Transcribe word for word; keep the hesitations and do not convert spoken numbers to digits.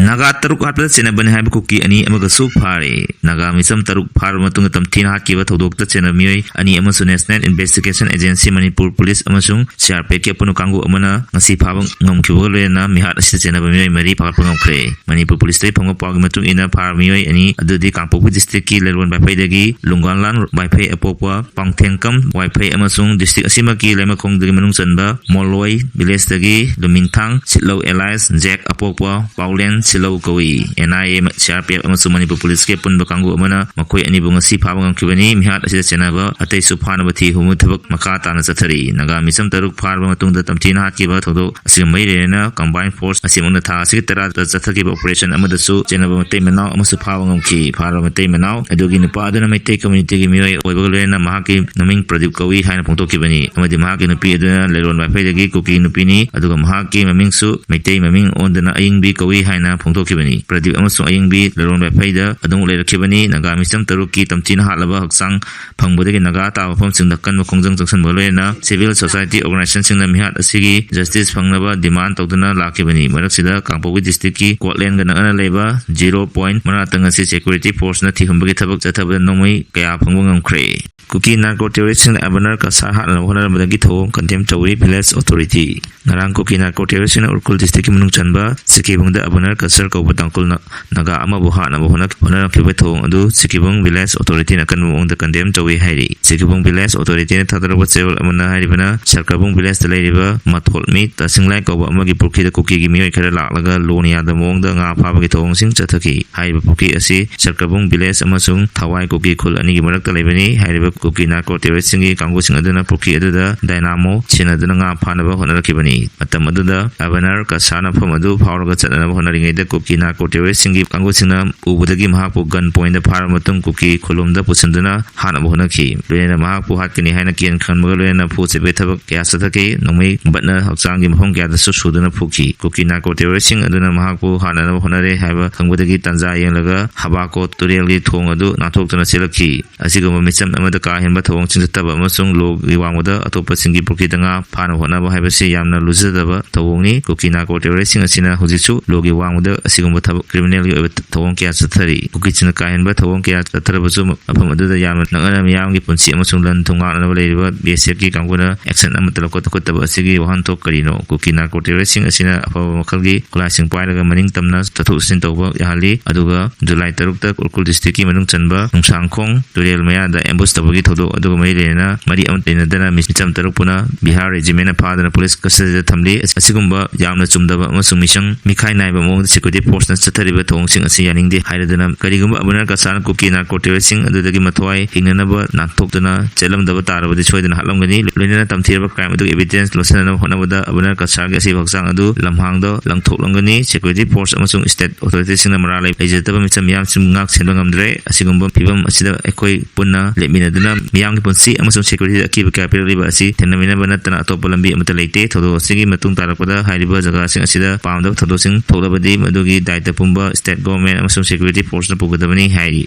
ꯅꯥꯒꯥ ꯇꯔꯨꯛ ꯍꯥꯠꯄꯗ ꯆꯦꯟꯅꯕꯅꯤ ꯍꯥꯏꯕ ꯀꯨꯀꯤ ꯑꯅꯤ ꯑꯃꯒꯁꯨ ꯐꯥꯔꯦ꯫ ꯅꯥꯒꯥ ꯃꯤꯆꯝ ꯇꯔꯨꯛ ꯐꯥꯔꯕ ꯃꯇꯨꯡꯗ ꯇꯝꯊꯤꯅ ꯍꯥꯠꯈꯤꯕ ꯊꯧꯗꯣꯛꯇ ꯆꯦꯟꯅꯕ ꯃꯤꯑꯣꯏ ꯑꯅꯤ ꯑꯃꯁꯨ National Investigation Agency Manipur police ꯑꯃꯁꯨꯡ C R P F ꯀꯤ ꯑꯄꯨꯟꯕ ꯀꯥꯡꯕꯨ ꯑꯃꯅ ꯉꯁꯤ ꯐꯥꯕ ꯉꯝꯈꯤꯕꯒ ꯂꯣꯏꯅꯅ ꯃꯤꯍꯥꯠ ꯑꯁꯤꯗ ꯆꯦꯟꯅꯕ ꯃꯤꯑꯣꯏ ꯃꯔꯤ ꯐꯥꯒꯠꯄ ꯉꯝꯈ꯭ꯔꯦ꯫ ꯃꯅꯤꯄꯨꯔ ꯄꯨꯂꯤꯁꯇꯒꯤ ꯐꯪꯕ ꯄꯥꯎꯒꯤ ꯃꯇꯨꯡ ꯏꯟꯅ, ꯐꯥꯔꯕ ꯃꯤꯑꯣꯏ ꯑꯅꯤ ꯑꯗꯨꯗꯤ ꯀꯥꯡꯄꯣꯛꯄꯤ district ꯀꯤ ꯂꯩꯔꯣꯟ ꯚꯥꯏꯐꯩꯗꯒꯤ ꯂꯨꯡꯒꯥꯟꯂꯥꯟ ꯚꯥꯏꯐꯩ ꯑꯄꯣꯛꯄ ꯄꯥꯡꯊꯦꯡꯀꯝ ꯋꯥꯏꯐꯩ ꯑꯃꯁꯨꯡ district ꯑꯁꯤꯃꯛꯀꯤ ꯂꯩꯃꯈꯣꯡꯗꯒꯤ ꯃꯅꯨꯡ ꯆꯟꯕ ꯃꯣꯂꯣꯏ village ꯇꯒꯤ ꯂꯨꯃꯤꯟꯊꯥꯡ ꯁꯤꯠꯂꯧ alias ꯖꯦꯛ ꯑꯄꯣꯛꯄ ꯄꯥꯎꯂꯦꯟ ꯁꯤꯠꯂꯧ ꯀꯧꯏ꯫ N I A, C R P F ꯑꯃꯁꯨꯡ ꯃꯅꯤꯄꯨꯔ ꯄꯨꯂꯤꯁꯀꯤ ꯑꯄꯨꯟꯕ ꯀꯥꯡꯕꯨ ꯑꯃꯅ ꯃꯈꯣꯏ ꯑꯅꯤꯕꯨ ꯉꯁꯤ ꯐꯥꯕ ꯉꯝꯈꯤꯕꯅꯤ꯫ ꯃꯤꯍꯥꯠ ꯑꯁꯤꯗ ꯆꯦꯟꯅꯕ ꯑꯇꯩꯁꯨ ꯐꯥꯅꯕ ꯊꯤ ꯍꯨꯝꯕ ꯊꯕꯛ ꯃꯈꯥ ꯇꯥꯅ ꯆꯠꯊꯔꯤ꯫ ꯅꯥꯒꯥ ꯃꯤꯆꯝ ꯇꯔꯨꯛ ꯐꯥꯔꯕ ꯃꯇꯨꯡꯗ ꯇꯝꯊꯤꯅ ꯍꯥꯠꯈꯤꯕ ꯊꯧꯗꯣꯛ ꯑꯁꯤꯒ ꯃꯔꯤ ꯂꯩꯅꯅ combined force ꯑꯁꯤꯃꯛꯅ ꯊꯥ ꯑꯁꯤꯒꯤ ꯇꯔꯥꯗ ꯆꯠꯊꯈꯤꯕ operation ꯑꯃꯗꯁꯨ ꯆꯦꯟꯅꯕ ꯃꯇꯩ ꯃꯅꯥꯎ ꯑꯃꯁꯨ ꯐꯥꯕ ꯉꯝꯈꯤ꯫ ꯐꯥꯔꯕ ꯃꯇꯩ ꯃꯅꯥꯎ ꯑꯗꯨꯒꯤ ꯅꯨꯄꯥ ꯑꯗꯨꯅ ꯃꯩꯇꯩ community ꯒꯤ ꯃꯤꯑꯣꯏ ꯑꯣꯏꯕꯒ ꯂꯣꯏꯅꯅ ꯃꯍꯥꯛꯀꯤ ꯃꯃꯤꯡ ꯄ꯭ꯔꯗꯤꯞ ꯀꯧꯏ ꯍꯥꯏꯅ ꯐꯣꯡꯗꯣꯛꯈꯤꯕꯅꯤ ꯑꯃꯗꯤ ꯃꯍꯥꯛꯀꯤ ꯅꯨꯄꯤ ꯑꯗꯨꯅ ꯂꯩꯔꯣꯟ ꯋꯥꯏꯐꯩꯗꯒꯤ ꯀꯨꯀꯤ ꯅꯨꯄꯤꯅꯤ, ꯑꯗꯨꯒ ꯃꯍꯥꯛꯀꯤ ꯃꯃꯤꯡꯁꯨ ꯃꯩꯇꯩ ꯃꯃꯤꯡ ꯑꯣꯟꯗꯅ ꯑꯌꯤꯡꯕꯤ ꯀꯧꯏ ꯍꯥꯏꯅ ꯐꯣꯡꯗꯣꯛꯈꯤꯕꯅꯤ꯫ ꯄ꯭ꯔꯗꯤꯞ ꯑꯃꯁꯨꯡ ꯑꯌꯤꯡꯕꯤ ꯂꯩꯔꯣꯟ ꯋꯥꯏꯐꯩꯗ ꯑꯗꯨꯃꯛ ꯂꯩꯔꯛꯈꯤꯕꯅꯤ꯫ ꯅꯥꯒꯥ ꯃꯤꯆꯝ ꯇꯔꯨꯛꯀꯤ ꯇꯝꯊꯤꯅ ꯍꯥꯠꯂꯕ ꯍꯛꯆꯥꯡ ꯐꯪꯕꯗꯒꯤ ꯅꯥꯒꯥ ꯇꯥꯕ ꯃꯐꯝꯁꯤꯡꯗ ꯀꯟꯕ ꯈꯣꯡꯖꯪ ꯆꯪꯁꯤꯟꯕꯒ ꯂꯣꯏꯅꯅ civil society organization ꯁꯤꯡꯅ ꯃꯤꯍꯥꯠ ꯑꯁꯤꯒꯤ justice ꯐꯪꯅꯕ demand ꯇꯧꯗꯨꯅ ꯂꯥꯛꯈꯤꯕꯅꯤ꯫ ꯃꯔꯛꯁꯤꯗ ꯀꯥꯡꯄꯣꯛꯄꯤ district ꯀꯤ ꯀꯣꯠꯂꯦꯟꯒ ꯅꯛꯅꯅ ꯂꯩꯕ zero point ꯃꯅꯥꯛꯇꯪ ꯑꯁꯤ security force ꯅ ꯊꯤꯍꯨꯝꯕꯒꯤ ꯊꯕꯛ ꯆꯠꯊꯕꯗ ꯅꯣꯡꯃꯩ ꯀꯌꯥ ꯐꯪꯕ ꯉꯝꯈ꯭ꯔꯦ꯫ ꯀꯨꯀꯤ narco terrorist ꯁꯤꯡꯅ ꯑꯕꯅꯔ ꯀꯁꯥꯔ ꯍꯥꯠꯅꯕ ꯍꯣꯠꯅꯔꯝꯕꯗꯒꯤ ꯊꯧꯑꯣꯡ condemn ꯇꯧꯔꯤ village authority꯫ ꯉꯔꯥꯡ ꯀꯨꯀꯤ narco terrorist ꯁꯤꯡꯅ ꯎꯔꯈꯨꯜ district ꯀꯤ ꯃꯅꯨꯡ ꯆꯟꯕ ꯁꯤꯀꯤꯕꯨꯡꯗ ꯑꯕꯅꯔ ꯀꯁꯔ ꯀꯧꯕ ꯇꯥꯡꯈꯨꯜ ꯅ-, ꯅꯥꯒꯥ ꯑꯃꯕꯨ ꯍꯥꯠꯅꯕ ꯍꯣꯠꯅ-, ꯍꯣꯠꯅꯔꯛꯈꯤꯕ ꯊꯧꯑꯣꯡ ꯑꯗꯨ ꯁꯤꯀꯤꯕꯨꯡ village authority ꯅ ꯑꯀꯟꯕ ꯃꯑꯣꯡꯗ condemn ꯇꯧꯏ ꯍꯥꯏꯔꯤ꯫ ꯁꯤꯀꯤꯕꯨꯡ village authority ꯅ ꯊꯥꯗꯣꯔꯛꯄ ꯆꯦꯔꯣꯜ ꯑꯃꯅ ꯍꯥꯏꯔꯤꯕꯅ ꯁꯔꯀꯕꯨꯡ village ꯇ ꯂꯩꯔꯤꯕ ꯃꯊꯣꯠꯃꯤ ꯇꯥꯁꯤꯡꯂꯥꯏ ꯀꯧꯕ ꯑꯃꯒꯤ ꯄꯨꯈ꯭ꯔꯤꯗ ꯀꯨꯀꯤꯒꯤ ꯃꯤꯑꯣꯏ ꯈꯔ ꯂꯥꯛꯂꯒ ꯂꯣꯅ ꯌꯥꯗꯕ ꯃꯑꯣꯡꯗ ꯉꯥ ꯐꯥꯕꯒꯤ ꯊꯧꯑꯣꯡꯁꯤꯡ ꯆꯠꯊꯈꯤ꯫ ꯍꯥꯏꯔꯤꯕ ꯄꯨꯈ꯭ꯔꯤ ꯑꯁꯤ ꯁꯔꯀꯕꯨꯡ village ꯑꯃꯁꯨꯡ ꯊꯋꯥꯏ ꯀꯨꯀꯤ ꯈꯨꯜ ꯑꯅꯤꯒꯤ ꯃꯔꯛꯇ ꯂꯩꯕꯅꯤ꯫ ꯍꯥꯏꯔꯤꯕ ꯀꯨꯀꯤ narco terrorist ꯁꯤꯡꯒꯤ ꯀꯥꯡꯕꯨꯁꯤꯡ ꯑꯗꯨꯅ ꯄꯨꯈ꯭ꯔꯤ ꯑꯗꯨꯗ dynamo ꯁꯤꯖꯤꯟꯅꯗꯨꯅ ꯉꯥ ꯐꯥꯅꯕ ꯍꯣꯠꯅꯔꯛꯈꯤꯕꯅꯤ꯫ ꯃꯇꯝ ꯑꯗꯨꯗ ꯑꯕꯅꯔ ꯀꯁꯥꯔꯅ ꯃꯐꯝ ꯑꯗꯨ ꯐꯥꯎꯔꯒ ꯆꯠꯅꯅꯕ ꯍꯣꯠꯅꯔꯤꯉꯩꯗ ꯀꯨꯀꯤ narco terrorist ꯁꯤꯡꯒꯤ ꯀꯥꯡꯕꯨꯁꯤꯡꯅ ꯎꯕꯗꯒꯤ ꯃꯍꯥꯛꯄꯨ gun point ꯗ ꯐꯥꯔꯕ ꯃꯇꯨꯡ ꯀꯨꯀꯤ ꯈꯨꯜꯂꯣꯝꯗ ꯄꯨꯁꯤꯟꯗꯨꯅ ꯍꯥꯠꯅꯕ ꯍꯣꯠꯅꯈꯤ꯫ ꯂꯣꯏꯅꯅ ꯃꯍꯥꯛꯄꯨ ꯍꯥꯠꯀꯅꯤ ꯍꯥꯏꯅ ꯀꯤꯍꯟ ꯈꯟꯕꯒ ꯂꯣꯏꯅꯅ ꯐꯨ ꯆꯩꯕꯒꯤ ꯊꯕꯛ ꯀꯌꯥ ꯆꯠꯊꯈꯤ꯫ ꯅꯣꯡꯃꯩ ꯕꯠꯅ ꯍꯛꯆꯥꯡꯒꯤ ꯃꯐꯝ ꯀꯌꯥꯗꯁꯨ ꯁꯨꯗꯨꯅ ꯐꯨꯈꯤ꯫ ꯀꯨꯀꯤ narco terrorist ꯁꯤꯡ ꯑꯗꯨꯅ ꯃꯍꯥꯛꯄꯨ ꯍꯥꯠꯅꯅꯕ ꯍꯣꯠꯅꯔꯦ ꯍꯥꯏꯕ ꯈꯪꯕꯗꯒꯤ ꯇꯥꯟꯖꯥ ꯌꯦꯡꯂꯒ ꯍꯕꯥꯀꯣ ꯇꯨꯔꯦꯜꯒꯤ ꯊꯣꯡ ꯑꯗꯨ ꯅꯥꯟꯊꯣꯛꯇꯨꯅ ꯆꯦꯜꯂꯛꯈꯤ꯫ ꯑꯁꯤꯒꯨꯝꯕ ꯃꯤꯆꯝ ꯑꯃꯗ ꯀꯥ ꯍꯦꯟꯕ ꯊꯧꯑꯣꯡꯁꯤꯡ ꯆꯠꯊꯕ ꯑꯃꯁꯨꯡ ꯂꯣꯒꯤ ꯋꯥꯡꯃꯗ ꯑꯇꯣꯞꯄꯁꯤꯡꯒꯤ ꯄꯨꯈ꯭ꯔꯤꯗ ꯉꯥ ꯐꯥꯅꯕ ꯍꯣꯠꯅꯕ ꯍꯥꯏꯕꯁꯤ ꯌꯥꯝꯅ ꯂꯨꯖꯗꯕ ꯊꯧꯑꯣꯡꯅꯤ꯫ ꯀꯨꯀꯤ narco terrorist ꯁꯤꯡ ꯑꯁꯤꯅ ꯍꯧꯖꯤꯛꯁꯨ ꯂꯣꯒꯤ ꯋꯥꯡꯃꯗ ꯑꯁꯤꯒꯨꯝꯕ ꯊꯕꯛ criminalꯒꯤ ꯑꯣꯏꯕ ꯊꯧꯑꯣꯡ ꯀꯌꯥ ꯆꯠꯊꯔꯤ꯫ ꯀꯨꯀꯤꯁꯤꯡꯅ ꯀꯥꯍꯦꯟꯕ ꯊꯧꯑꯣꯡ ꯀꯌꯥ ꯆꯠꯊꯔꯕꯁꯨ ꯃꯐꯝ ꯑꯗꯨꯗ ꯌꯥꯝꯅ ꯅꯛꯅꯅ ꯃꯤꯌꯥꯝꯒꯤ ꯄꯨꯟꯁꯤ ꯑꯃꯁꯨꯡ ꯂꯟ ꯊꯨꯝ ꯉꯥꯛꯅꯅꯕ ꯂꯩꯔꯤꯕ BSFꯀꯤ ꯀꯥꯡꯕꯨꯅ action ꯑꯃꯠꯇ ꯂꯧꯈꯠ-, ꯂꯧꯈꯠꯇꯕ ꯑꯁꯤꯒꯤ ꯋꯥꯍꯟꯊꯣꯛ ꯀꯔꯤꯅꯣ? ꯀꯨꯀꯤ narco terroristꯁꯤꯡ ꯑꯁꯤꯅ ꯑꯐꯕ ꯃꯈꯜꯒꯤ ꯈꯨꯠꯂꯥꯏꯁꯤꯡ ꯄꯥꯏꯔꯒ ꯃꯅꯤꯡ ꯇꯝꯅ ꯆꯠꯊꯣꯛ ꯆꯠꯁꯤꯟ ꯇꯧꯕ ꯌꯥꯍꯜꯂꯤ꯫ ꯑꯗꯨꯒ July ꯇꯔꯨꯛꯇ ꯎꯈ꯭ꯔꯨꯜ districtꯀꯤ ꯃꯅꯨꯡ ꯆꯟꯕ ꯅꯨꯡꯁꯥꯡꯈꯣꯡ ꯇꯨꯔꯦꯜ ꯃꯌꯥꯗ ambush ꯇꯧꯕꯒꯤ ꯊꯧꯗꯣꯛ ꯑꯗꯨꯒ ꯃꯔꯤ ꯂꯩꯅꯅ ꯃꯔꯤ ꯑꯃ ꯂꯩꯅꯗꯅ ꯃꯤ-, ꯃꯤꯆꯝ ꯇꯔꯨꯛ ꯄꯨꯅ ꯕꯤꯍꯥꯔ regimentꯅ ꯐꯥꯗꯨꯅ police custodyꯗ ꯊꯝꯂꯤ꯫ ꯑꯁꯤꯒꯨꯝꯕ ꯌꯥꯝꯅ ꯆꯨꯝꯗꯕ ꯑꯃꯁꯨꯡ ꯃꯤꯆꯪ ꯃꯤꯈꯥꯏ ꯅꯥꯏꯕ ꯃꯑꯣꯡꯗ security forceꯅ ꯆꯠꯊꯔꯤꯕ ꯊꯧꯑꯣꯡꯁꯤꯡ ꯑꯁꯤ ꯌꯥꯅꯤꯡꯗꯦ ꯍꯥꯏꯔꯗꯨꯅ, ꯀꯔꯤꯒꯨꯝꯕ ꯑꯕꯨꯅꯔ ꯀꯁꯥꯔꯅ ꯀꯨꯀꯤ narco terroristꯁꯤꯡ ꯑꯗꯨꯗꯒꯤ ꯃꯊ꯭ꯋꯥꯏ ꯍꯤꯡꯅꯅꯕ ꯅꯥꯟꯊꯣꯛꯇꯨꯅ ꯆꯦꯜꯂꯝꯗꯕ ꯇꯥꯔꯕꯗꯤ ꯁꯣꯏꯗꯅ ꯍꯥꯠꯂꯝꯒꯅꯤ꯫ ꯂꯣꯏꯅꯅ ꯇꯝꯊꯤꯔꯕ crime ꯑꯗꯨꯒꯤ evidence ꯂꯧꯁꯤꯟꯅꯅꯕ ꯍꯣꯠꯅꯕꯗ ꯑꯕꯨꯅꯔ ꯀꯁꯥꯔꯒꯤ ꯑꯁꯤꯕ ꯍꯛꯆꯥꯡ ꯑꯗꯨ ꯂꯝꯍꯥꯡꯗ ꯂꯪꯊꯣꯛꯂꯝꯒꯅꯤ꯫ Security force ꯑꯃꯁꯨꯡ state authorityꯁꯤꯡꯅ ꯃꯔꯥꯜ ꯂꯩ-, ꯂꯩꯖꯗꯕ ꯃꯤꯆꯝ ꯃꯤꯌꯥꯝꯁꯤꯡ ꯉꯥꯛ ꯁꯦꯟꯕ ꯉꯝꯗ꯭ꯔꯦ꯫ ꯑꯁꯤꯒꯨꯝꯕ ꯐꯤꯕꯝ ꯑꯁꯤꯗ ꯑꯩꯈꯣꯏ ꯄꯨꯟꯅ ꯂꯦꯞꯃꯤꯟꯅꯗꯨꯅ ꯃꯤꯌꯥꯝꯒꯤ ꯄꯨꯟꯁꯤ ꯑꯃꯁꯨꯡ securityꯗ ꯑꯀꯤꯕ ꯀꯌꯥ ꯄꯤꯔꯛꯂꯤꯕ ꯑꯁꯤ ꯊꯦꯡꯅꯃꯤꯟꯅꯕ ꯅꯠꯇꯅ ꯑꯇꯣꯞꯄ ꯂꯝꯕꯤ ꯑꯃꯠꯇ ꯂꯩꯇꯦ꯫ ꯊꯧꯗꯣꯛ ꯑꯁꯤꯒꯤ ꯃꯇꯨꯡ ꯇꯥꯔꯛꯄꯗ ꯍꯥꯏꯔꯤꯕ ꯖꯒꯥꯁꯤꯡ ꯑꯁꯤꯗ ꯄꯥꯝꯗꯕ ꯊꯧꯗꯣꯛꯁꯤꯡ ꯊꯣꯛꯂꯕꯗꯤ ꯃꯗꯨꯒꯤ ꯗꯥꯏꯇ ꯄꯨꯝꯕ state government ꯑꯃꯁꯨꯡ security forceꯅ ꯄꯨꯒꯗꯕꯅꯤ ꯍꯥꯏꯔꯤ꯫